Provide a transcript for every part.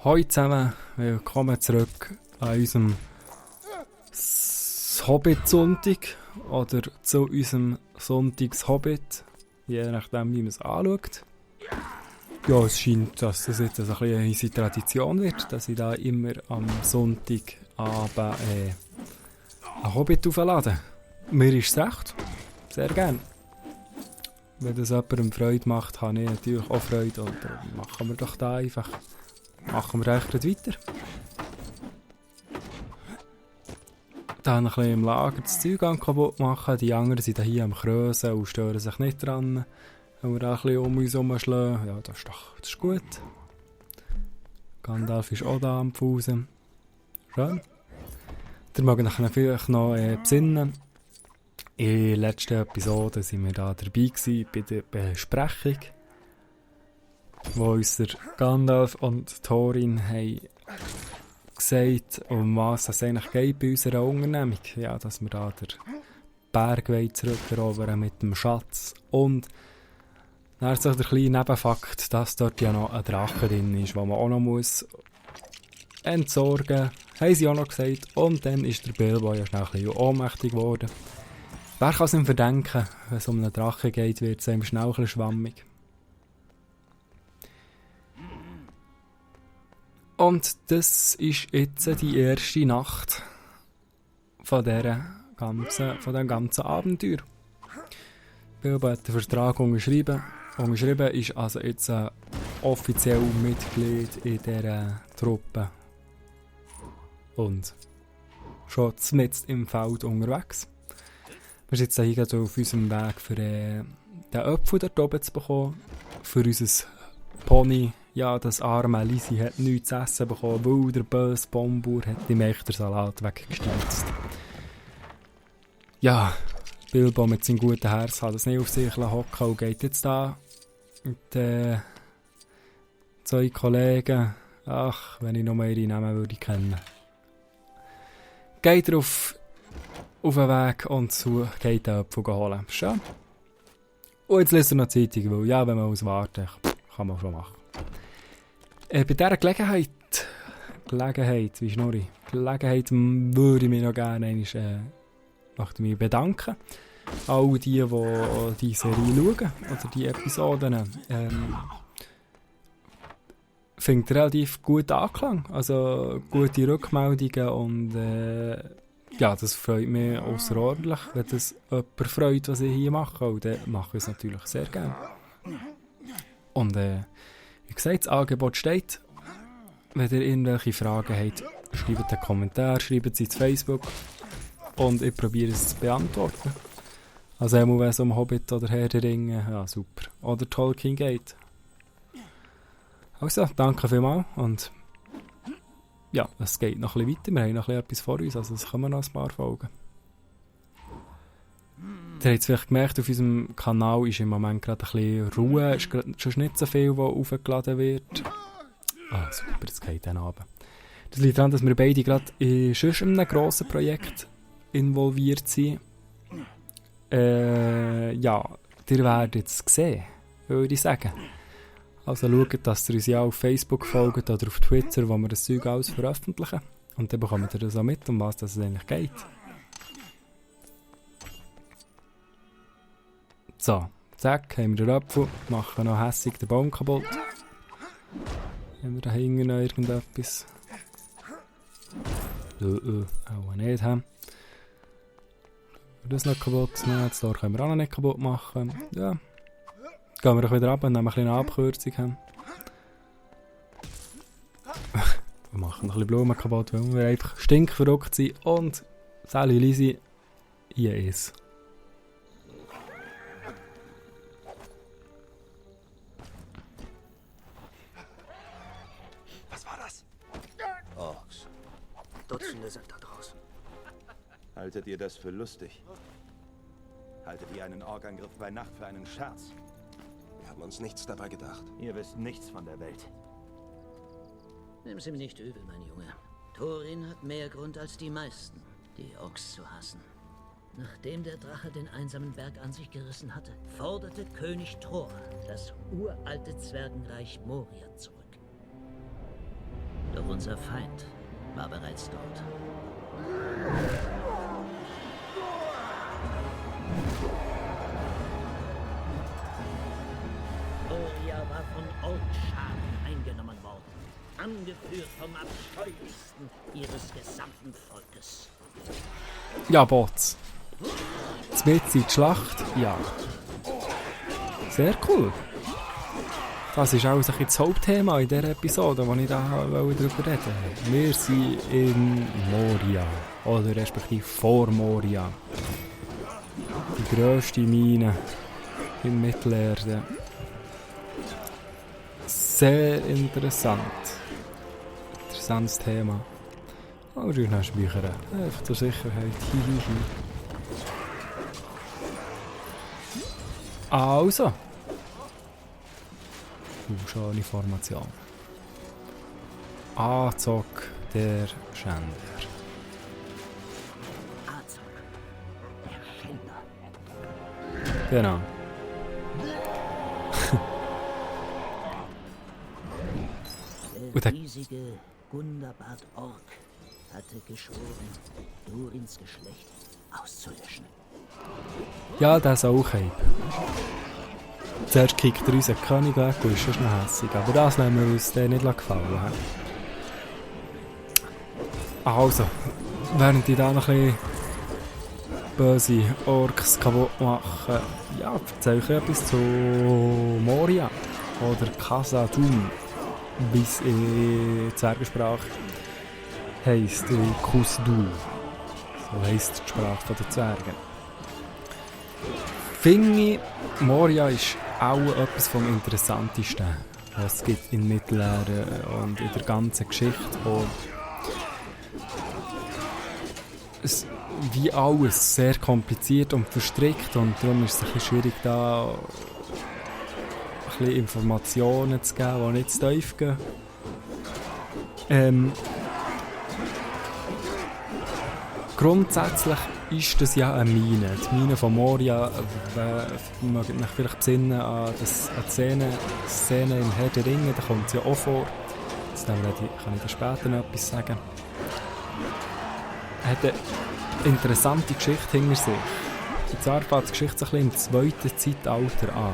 Hallo zusammen, willkommen zurück an unserem Hobbit-Sonntag oder zu unserem Sonntags-Hobbit, je nachdem wie man es anschaut. Ja, es scheint, dass das jetzt ein bisschen unsere Tradition wird, dass ich da immer am Sonntagabend einen Hobbit auflade. Mir ist es recht, sehr gerne. Wenn das jemandem Freude macht, habe ich natürlich auch Freude und machen wir doch da einfach. Machen wir echt weiter. Dann ein bisschen im Lager das Zeug kaputt machen. Die anderen sind hier am Krösen und stören sich nicht dran. Wenn wir da ein bisschen um uns herumschlagen, ja, das ist gut. Gandalf ist auch da am Pfusen. Schön. Ihr mögt euch vielleicht noch besinnen. In der letzten Episode waren wir da dabei gewesen, bei der Besprechung, wo uns der Gandalf und Thorin haben gesagt, um was es eigentlich geht bei unserer Unternehmung. Ja, dass wir da den Berg zurückerobern mit dem Schatz. Und dann ist auch der kleine Nebenfakt, dass dort ja noch ein Drache drin ist, den man auch noch muss entsorgen muss. Haben sie auch noch gesagt. Und dann ist der Bilbo ja schnell ein bisschen ohnmächtig geworden. Wer kann es ihm verdenken, wenn es um einen Drache geht, wird es ihm schnell ein bisschen schwammig. Und das ist jetzt die erste Nacht von diesem ganzen Abenteuer. Bilbo hat den Vertrag unterschrieben. Unterschrieben ist also jetzt offiziell Mitglied in dieser Truppe. Und schon mitten im Feld unterwegs. Wir sind jetzt hier auf unserem Weg, für den Apfel dort oben zu bekommen. Für unser Pony. Ja, das arme Lisi hat nichts zu essen bekommen, weil der böse Bombur hat den Mechtersalat weggestürzt. Ja, Bilbo mit seinem guten Herz hat es nicht auf sich hocken und geht jetzt da mit den 2 Kollegen. Ach, wenn ich noch mehr ihre Namen würde kennen. Geht er auf den Weg und geht den Apfel holen. Schön. Und jetzt lässt er noch die Zeitung, weil ja, wenn man auswarten kann man schon machen. Bei dieser Gelegenheit, wie Schnurri, würde ich mich noch gerne mich bedanken. All die die Serie schauen, oder die Episoden, findet relativ gut Anklang, also gute Rückmeldungen und ja, das freut mich außerordentlich, wenn das jemand freut, was ich hier mache, und dann mache ich es natürlich sehr gerne. Und wie gesagt, das Angebot steht. Wenn ihr irgendwelche Fragen habt, schreibt einen Kommentar, schreibt sie zu Facebook und ich probiere es zu beantworten. Also wenn es um Hobbit oder Herr der Ringe, ja super. Oder Tolkien geht. Also, danke vielmals und ja, es geht noch ein bisschen weiter. Wir haben noch etwas vor uns, also es kommen noch ein paar Folgen. Ihr habt es vielleicht gemerkt, auf unserem Kanal ist im Moment gerade ein bisschen Ruhe. Es ist schon nicht so viel, was aufgeladen wird. Ah, super, das geht dann runter. Das liegt daran, dass wir beide gerade in einem grossen Projekt involviert sind. Ja, ihr werdet es sehen, würde ich sagen. Also schaut, dass ihr uns ja auf Facebook folgt oder auf Twitter, wo wir das Zeug alles veröffentlichen. Und dann bekommt ihr das auch mit, um was es eigentlich geht. So, zack, haben wir den Apfel, machen noch hässig den Baum kaputt. Haben wir da hinten noch irgendetwas? Auch nicht haben. Das noch kaputt nehmen, das Tor können wir auch noch nicht kaputt machen. Ja. Gehen wir doch wieder ab und nehmen ein bisschen eine Abkürzung haben. Wir machen noch ein bisschen Blumen kaputt, weil wir einfach stinkverrückt sind und Sally Lisi hier ist. Was war das? Orks. Dutzende sind da draußen. Haltet ihr das für lustig? Haltet ihr einen Orkangriff bei Nacht für einen Scherz? Wir haben uns nichts dabei gedacht. Ihr wisst nichts von der Welt. Nimm es ihm nicht übel, mein Junge. Thorin hat mehr Grund als die meisten, die Orks zu hassen. Nachdem der Drache den einsamen Berg an sich gerissen hatte, forderte König Thor das uralte Zwergenreich Moria zurück. Unser Feind war bereits dort. Moria war von Orkscharen eingenommen worden, angeführt vom abscheulichsten ihres gesamten Volkes. Ja, Bots. Mitten in die Schlacht? Ja. Sehr cool. Das ist auch ein bisschen das Hauptthema in dieser Episode, wo ich darüber reden wollte. Wir sind in Moria. Oder respektive vor Moria. Die grösste Mine in Mittelerde. Sehr interessant. Interessantes Thema. Aber du hast Bücher. Einfach zur Sicherheit. Also. Schöne Formation. Azog der Schänder. Azog, der Schänder. Genau. Der riesige Gundabad Ork hatte geschworen, Durins Geschlecht auszulöschen. Ja, das auch Cape. Zuerst kickt er unseren König weg und ist schon hässig. Aber das lassen wir uns nicht gefallen. Also, während ich da noch ein bisschen böse Orks kaputt machen, ja, erzähle ich etwas zu Moria. Oder Khazad-dûm, wie es in Zwergensprache heisst, Khuz-dû. So heisst die Sprache der Zwerge. Finde ich, Moria ist auch etwas vom Interessantesten, was es gibt in Mittelerde und in der ganzen Geschichte. Und es, wie alles, sehr kompliziert und verstrickt und darum ist es ein bisschen schwierig, da ein bisschen Informationen zu geben, die nicht zu tief gehen. Grundsätzlich ist das ja eine Mine. Die Mine von Moria, man mag mich vielleicht besinnen an die Szene im Herr der Ringe, da kommt sie ja auch vor. Jetzt kann ich da später noch etwas sagen. Hat eine interessante Geschichte hinter sich. Und zwar fängt die Geschichte ein bisschen im 2. Zeitalter an.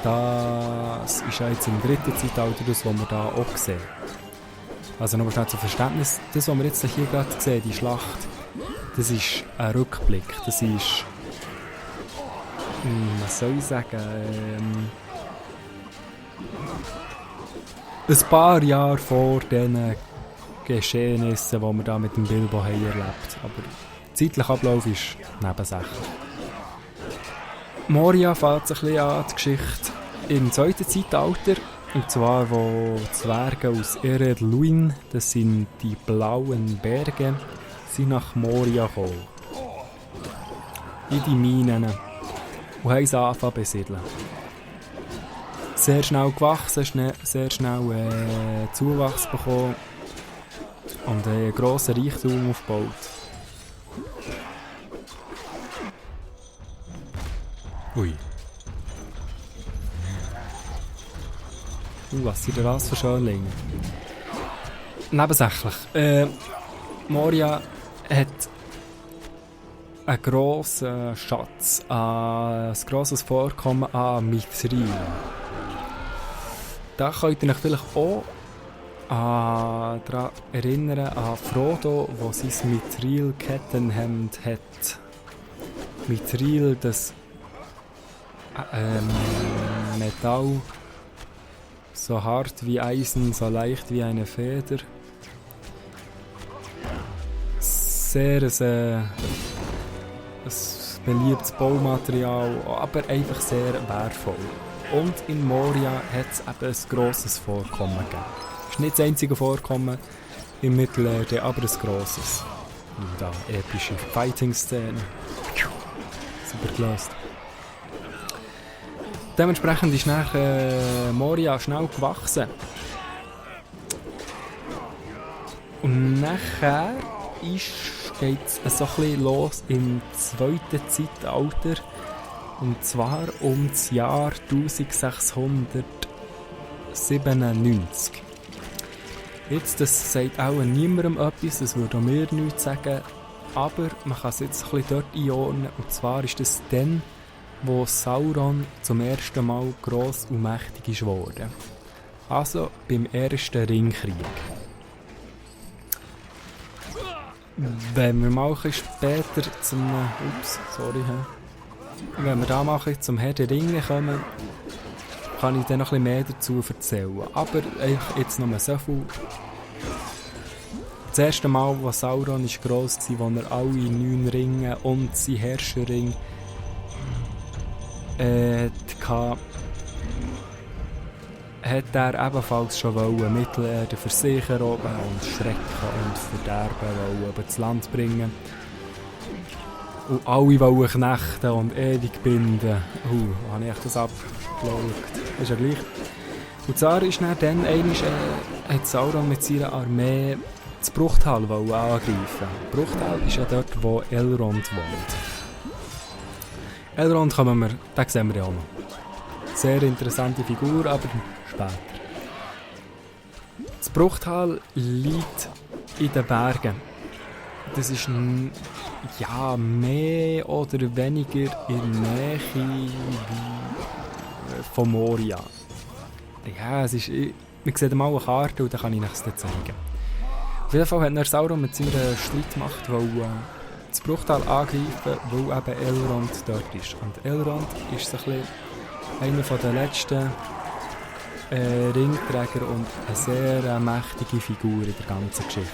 Das ist ja jetzt im 3. Zeitalter das, was wir da auch sehen. Also noch schnell zum Verständnis, das, was wir jetzt hier gerade sehen, die Schlacht, das ist ein Rückblick. Das ist, was soll ich sagen, ein paar Jahre vor den Geschehnissen, die wir da mit dem Bilbo haben erlebt. Aber der zeitliche Ablauf ist nebensächlich. Moria fängt sich ein bisschen an, die Geschichte im 2. Zeitalter. Und zwar, wo Zwerge aus Ered Luin, das sind die blauen Berge, sind nach Moria gekommen. In die Minen. Und haben sie angefangen zu besiedeln. Sehr schnell gewachsen, sehr schnell Zuwachs bekommen. Und einen grossen Reichtum aufgebaut. Ui. Was sind das für Schönlinge? Nebensächlich. Moria hat einen grossen Schatz, ein grosses Vorkommen an Mithril. Da könnt ihr euch vielleicht auch daran erinnern, an Frodo, der sein Mithril-Kettenhemd hat. Mithril, das Metall, so hart wie Eisen, so leicht wie eine Feder. Sehr ein beliebtes Baumaterial, aber einfach sehr wertvoll. Und in Moria hat es eben ein grosses Vorkommen gegeben. Es ist nicht das einzige Vorkommen im Mittelerde, aber ein grosses. Und da epische Fighting-Szenen. Super gelöst. Dementsprechend ist Moria schnell gewachsen. Und nachher geht es so ein bisschen los im 2. Zeitalter. Und zwar um das Jahr 1697. Jetzt, das sagt auch niemandem etwas, das würde auch mir nichts sagen, aber man kann es jetzt ein bisschen dort einordnen. Und zwar ist das dann, wo Sauron zum ersten Mal gross und mächtig ist geworden. Also beim ersten Ringkrieg. Wenn wir mal ein bisschen später wenn wir da mal zum Herr der Ringe kommen, kann ich dann noch ein bisschen mehr dazu erzählen. Aber jetzt noch mal so viel. Das erste Mal, als Sauron ist gross war, als er alle 9 Ringe und sein Herrscherring hat er ebenfalls schon Mittelerde für sich erobern und Schrecken und Verderben über das Land bringen. Und alle wollen knechten und ewig binden. Habe ich das abgeschaut? Ist ja gleich. Und zwar ist dann einmal, hat Sauron mit seiner Armee das Bruchtal angreifen. Bruchtal ist ja dort, wo Elrond wohnt. Elrond den sehen wir ja auch noch. Sehr interessante Figur, aber später. Das Bruchtal liegt in den Bergen. Das ist mehr oder weniger in der Nähe von Moria. Ja, es ist, wir sehen mal eine Karte und dann kann ich es dir zeigen. Auf jeden Fall hat er Sauron mit seiner Streitmacht das Bruchtal angreifen, weil eben Elrond dort ist. Und Elrond ist so ein bisschen einer der letzten Ringträger und eine sehr mächtige Figur in der ganzen Geschichte.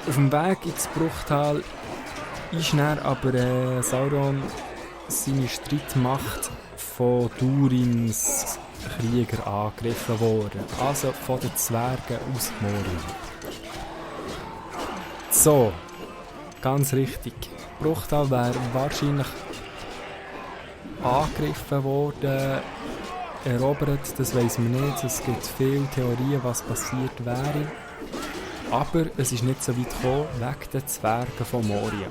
Auf dem Weg ins Bruchtal ist dann aber Sauron seine Streitmacht von Durins Krieger angegriffen worden. Also von den Zwergen aus Moria. So, ganz richtig. Bruchtal wäre wahrscheinlich angegriffen worden, erobert, das weiss man nicht. Es gibt viele Theorien, was passiert wäre. Aber es ist nicht so weit gekommen, wegen den Zwergen von Moria.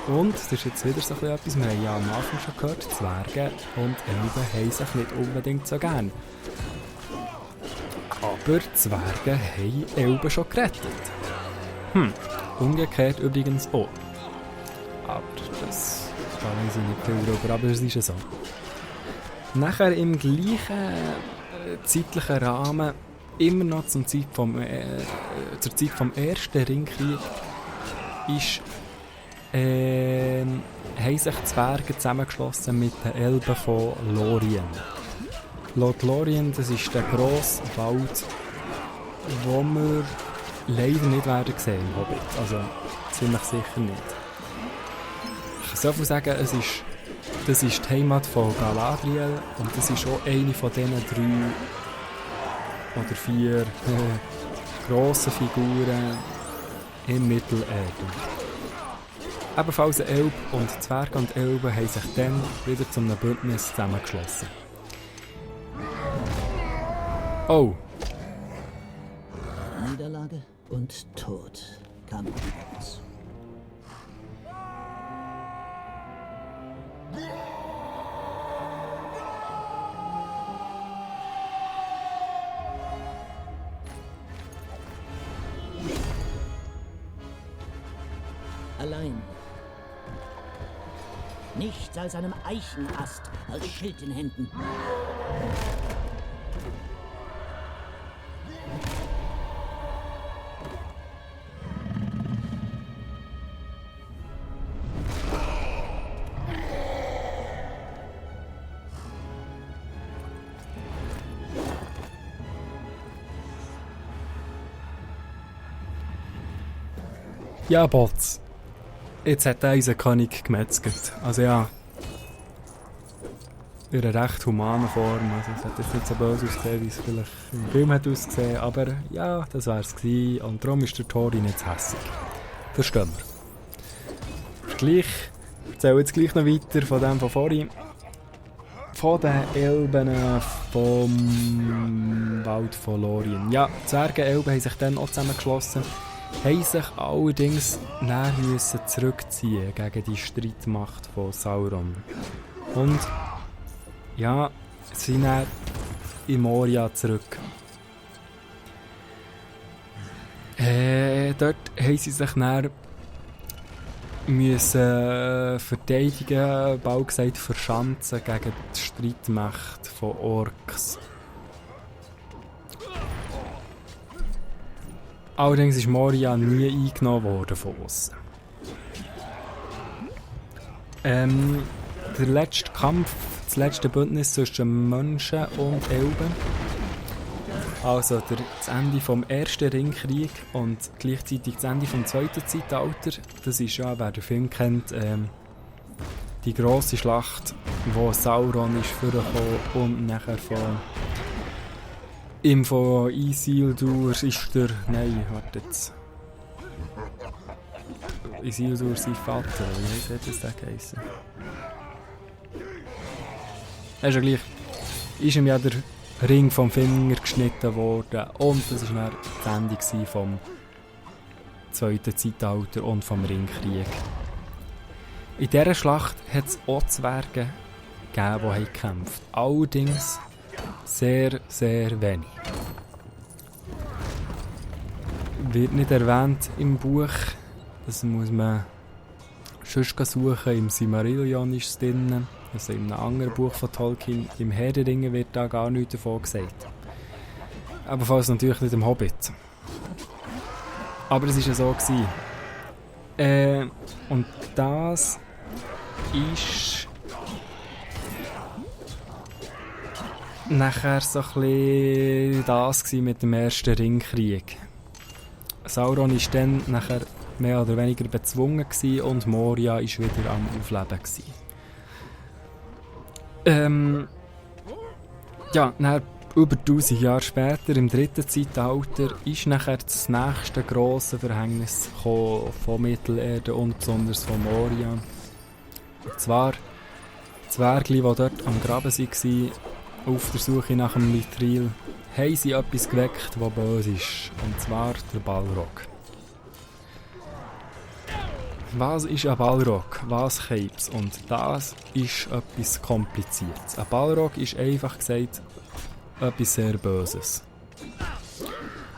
Und, das ist jetzt wieder so etwas, wir haben ja am Anfang schon gehört, Zwerge und Elben haben sich nicht unbedingt so gern. Aber Zwerge haben Elben schon gerettet. Umgekehrt übrigens auch. Aber da weiß ich nicht viel darüber, aber es ist ja so. Nachher im gleichen zeitlichen Rahmen, immer noch zur Zeit vom ersten Ringkrieg, haben sich die Zwerge zusammengeschlossen mit den Elben von Lorien. Lorien, das ist der grosse Wald, den wir leider nicht werden sehen im Hobbit. Also ziemlich sicher nicht. Ich kann so viel sagen, das ist die Heimat von Galadriel und das ist auch eine von diesen 3 oder 4 grossen Figuren in Mittelerde. Ebenfalls ein Elb und Zwerge und Elben haben sich dann wieder zu einem Bündnis zusammengeschlossen. Oh! Niederlage und Tod kamen über uns. Allein. Nichts als einem Eichenast als Schild in Händen. Ja, Bots. Jetzt hat unser König gemetzelt. Also ja. In einer recht humanen Form. Also es hat jetzt nicht so böse ausgesehen, wie es vielleicht im Film hat ausgesehen. Aber ja, das wäre es gewesen. Und darum ist der Thorin jetzt hässig. Verstehen wir. Ich erzähle jetzt gleich noch weiter von dem von vorhin. Von den Elben vom Wald von Lorien. Ja, die Zwerge-Elben haben sich dann auch zusammengeschlossen. Haben sich allerdings müssen zurückziehen gegen die Streitmacht von Sauron. Und ja, sind dann in Moria zurück. Dort haben sie sich dann müssen verteidigen, bald gesagt verschanzen gegen die Streitmacht von Orks. Allerdings ist Moria nie eingenommen worden von außen. Der letzte Kampf, das letzte Bündnis zwischen Menschen und Elben, also das Ende vom ersten Ringkrieg und gleichzeitig das Ende vom zweiten Zeitalter, das ist ja, wer den Film kennt, die grosse Schlacht, wo Sauron ist vorgekommen und nachher von Isildur ist der... Nein, warte jetzt. Isildur sein Vater, wie hat das geheißen? Das ist ja gleich. Ist ihm ja der Ring vom Finger geschnitten worden und das war dann das Ende vom zweiten Zeitalter und vom Ringkrieg. In dieser Schlacht hat es auch Zwerge gegeben, die gekämpft haben. Allerdings sehr, sehr wenig. Wird nicht erwähnt im Buch. Das muss man sonst suchen. Im Silmarillion ist es drin. Also in einem anderen Buch von Tolkien. Im Herr der Ringe wird da gar nichts davon gesagt. Ebenfalls natürlich nicht im Hobbit. Aber es war ja so gewesen. Und das ist nachher so ein bisschen das mit dem ersten Ringkrieg. Sauron war dann nachher mehr oder weniger bezwungen und Moria war wieder am Aufleben. Dann über 1000 Jahre später, im dritten Zeitalter, ist nachher das nächste grosse Verhängnis von Mittelerde und besonders von Moria. Und zwar die Zwergli, die dort am Graben waren, auf der Suche nach dem Mithril, haben sie etwas geweckt, das böse ist. Und zwar der Balrog. Was ist ein Balrog? Was Krebs? Und das ist etwas Kompliziertes. Ein Balrog ist einfach gesagt etwas sehr Böses.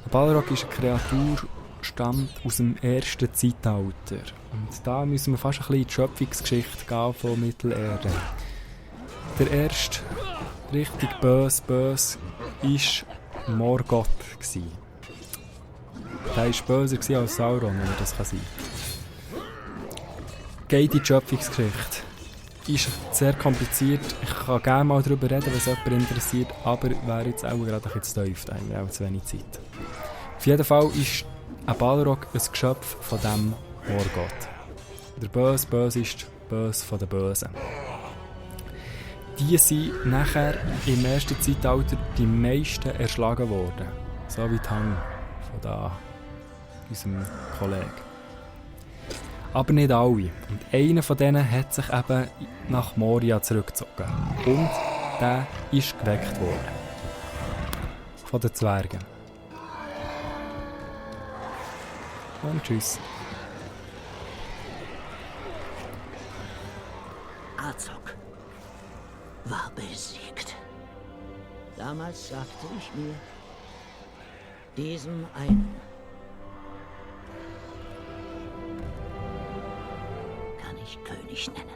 Ein Balrog ist eine Kreatur, stammt aus dem ersten Zeitalter. Und da müssen wir fast ein bisschen in die Schöpfungsgeschichte gehen von Mittelerde. Der erste richtig böse war Morgoth. Der war böser als Sauron, wenn man das sein kann. Geht in die Schöpfungsgeschichte. Ist sehr kompliziert. Ich kann gerne mal darüber reden, wenn es jemand interessiert, aber wäre jetzt auch gerade ein bisschen zu tief, da haben wir auch zu wenig Zeit. Auf jeden Fall ist ein Balrog ein Geschöpf von diesem Morgoth. Der Böse ist böse von den Bösen. Die sind nachher im ersten Zeitalter die meisten erschlagen worden. So wie die Hang von da, unserem Kollegen. Aber nicht alle. Und einer von denen hat sich eben nach Moria zurückgezogen. Und der ist geweckt worden. Von den Zwergen. Und tschüss. Azog war besiegt. Damals sagte ich mir, diesem einen kann ich König nennen.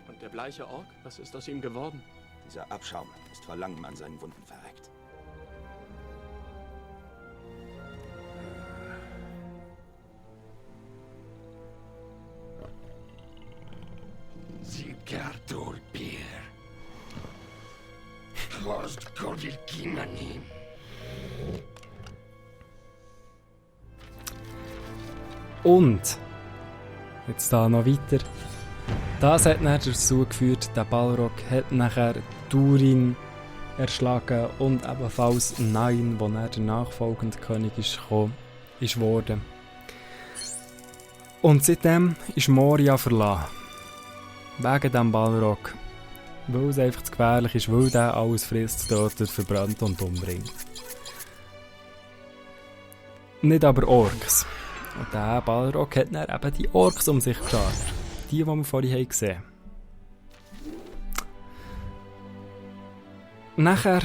Und der bleiche Ork? Was ist aus ihm geworden? Dieser Abschaum ist vor langem an seinen Wunden verreckt. Sigardur Bir. Twost Godil Kinani. Und jetzt da noch weiter. Das hat dann dazu geführt, der Balrog hat nachher Durin erschlagen und ebenfalls Nain, wo er der nachfolgende König ist geworden. Und seitdem ist Moria verlassen. Wegen dem Balrog. Weil es einfach zu gefährlich ist, weil der alles frisst, tötet, verbrannt und umbringt. Nicht aber Orks. Und der Balrog hat dann eben die Orks um sich geschart. Die wir vorhin gesehen haben. Nachher...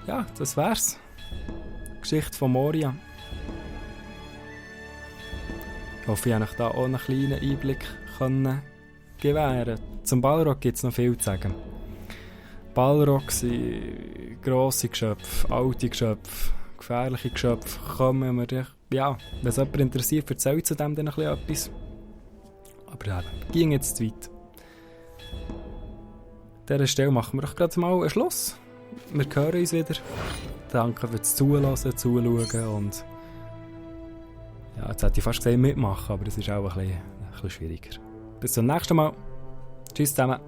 Ja, das wär's. Geschichte von Moria. Ich hoffe, ich konnte euch da auch einen kleinen Einblick gewähren. Zum Balrog gibt es noch viel zu sagen. Balrog sind grosse Geschöpfe, alte Geschöpfe, gefährliche Geschöpfe. Kommen wir, ja, wenn es jemand interessiert, erzählt zu dem dann ein bisschen etwas. Aber ja, ging jetzt zu weit. An dieser Stelle machen wir doch gerade mal einen Schluss. Wir hören uns wieder. Danke fürs Zuhören, Zuschauen und ja, jetzt hätte ich fast gesagt mitmachen, aber das ist auch ein bisschen schwieriger. Bis zum nächsten Mal. Tschüss zusammen.